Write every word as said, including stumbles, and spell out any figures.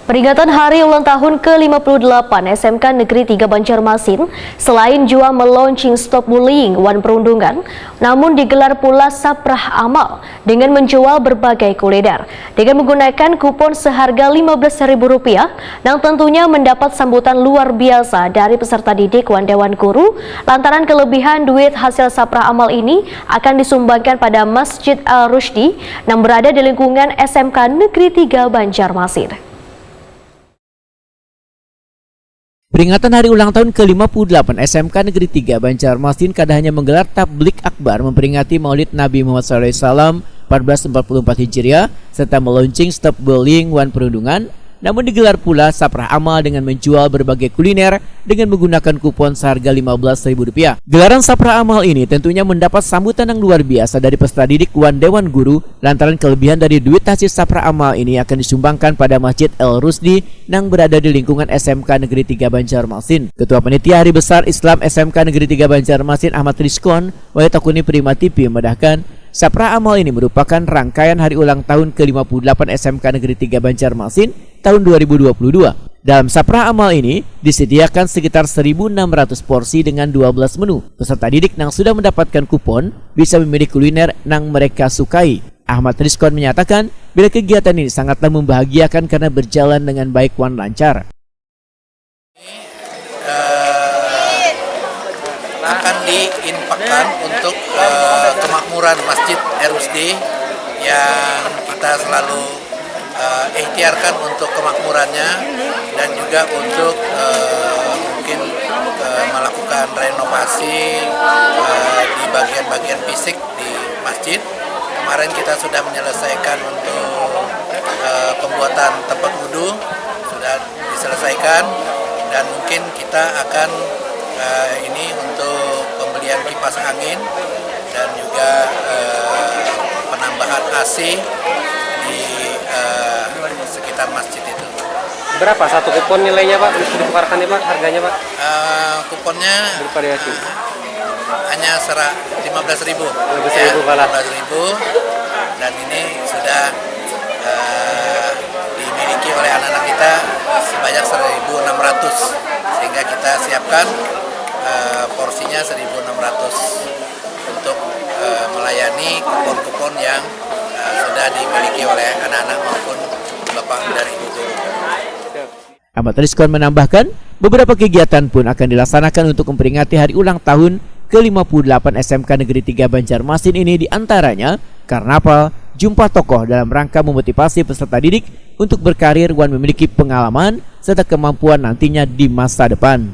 Peringatan hari ulang tahun ke lima puluh delapan S M K Negeri tiga Banjarmasin, selain jua melaunching Stop Bullying Wan Perundungan, namun digelar pula Saprah Amal dengan menjual berbagai kuliner dengan menggunakan kupon seharga lima belas ribu rupiah, yang tentunya mendapat sambutan luar biasa dari peserta didik wan dewan guru lantaran kelebihan duit hasil Saprah Amal ini akan disumbangkan pada Masjid Al Rusdi yang berada di lingkungan S M K Negeri tiga Banjarmasin. Peringatan hari ulang tahun ke lima puluh delapan S M K Negeri tiga Banjarmasin kada hanya menggelar tablik akbar memperingati Maulid Nabi Muhammad sallallahu alaihi wasallam empat belas empat puluh empat Hijriah serta melaunching Stop Bullying Wan Perundungan, namun digelar pula Saprah Amal dengan menjual berbagai kuliner dengan menggunakan kupon seharga lima belas ribu rupiah. Gelaran Saprah Amal ini tentunya mendapat sambutan yang luar biasa dari peserta didik wan dewan guru lantaran kelebihan dari duit hasil Saprah Amal ini akan disumbangkan pada Masjid El Rusdi yang berada di lingkungan S M K Negeri tiga Banjarmasin. Ketua Panitia Hari Besar Islam S M K Negeri tiga Banjarmasin Ahmad Rizkon, wayah takuni Prima T V, madahkan, Saprah Amal ini merupakan rangkaian hari ulang tahun ke lima puluh delapan S M K Negeri tiga Banjarmasin tahun dua ribu dua puluh dua. Dalam Saprah Amal ini disediakan sekitar seribu enam ratus porsi dengan dua belas menu. Peserta didik yang sudah mendapatkan kupon bisa memilih kuliner yang mereka sukai. Ahmad Rizkon menyatakan, bila kegiatan ini sangatlah membahagiakan karena berjalan dengan baik wan lancar. Eh, akan diinfakkan untuk eh, kemakmuran Masjid Rusdi yang kita selalu eh, ikhtiarkan untuk kemakmurannya dan juga untuk eh, mungkin eh, melakukan renovasi eh, di bagian-bagian fisik di masjid. Kemarin kita sudah menyelesaikan untuk eh, pembuatan tempat wudhu, sudah diselesaikan, dan mungkin kita akan eh, ini untuk pembelian kipas angin dan juga eh, penambahan A C di eh, sekitar masjid itu. Berapa satu kupon nilainya, Pak? Bisa ditukarkan nih, Pak, harganya, Pak? Eh, kuponnya Bervariasi. eh, hanya serak lima belas ribu. Lima belas ribu, ya, malah. Lima belas ribu, dan ini sudah eh, dimiliki oleh anak-anak kita sebanyak seribu enam ratus, sehingga kita siapkan eh, porsinya seribu enam ratus untuk eh, melayani kupon-kupon yang eh, sudah dimiliki oleh anak-anak maupun bapak dan ibu guru. Ahmad Rizkon menambahkan, beberapa kegiatan pun akan dilaksanakan untuk memperingati hari ulang tahun ke lima puluh delapan S M K Negeri tiga Banjarmasin ini, di antaranya karnaval, jumpa tokoh dalam rangka memotivasi peserta didik untuk berkarir wan memiliki pengalaman serta kemampuan nantinya di masa depan.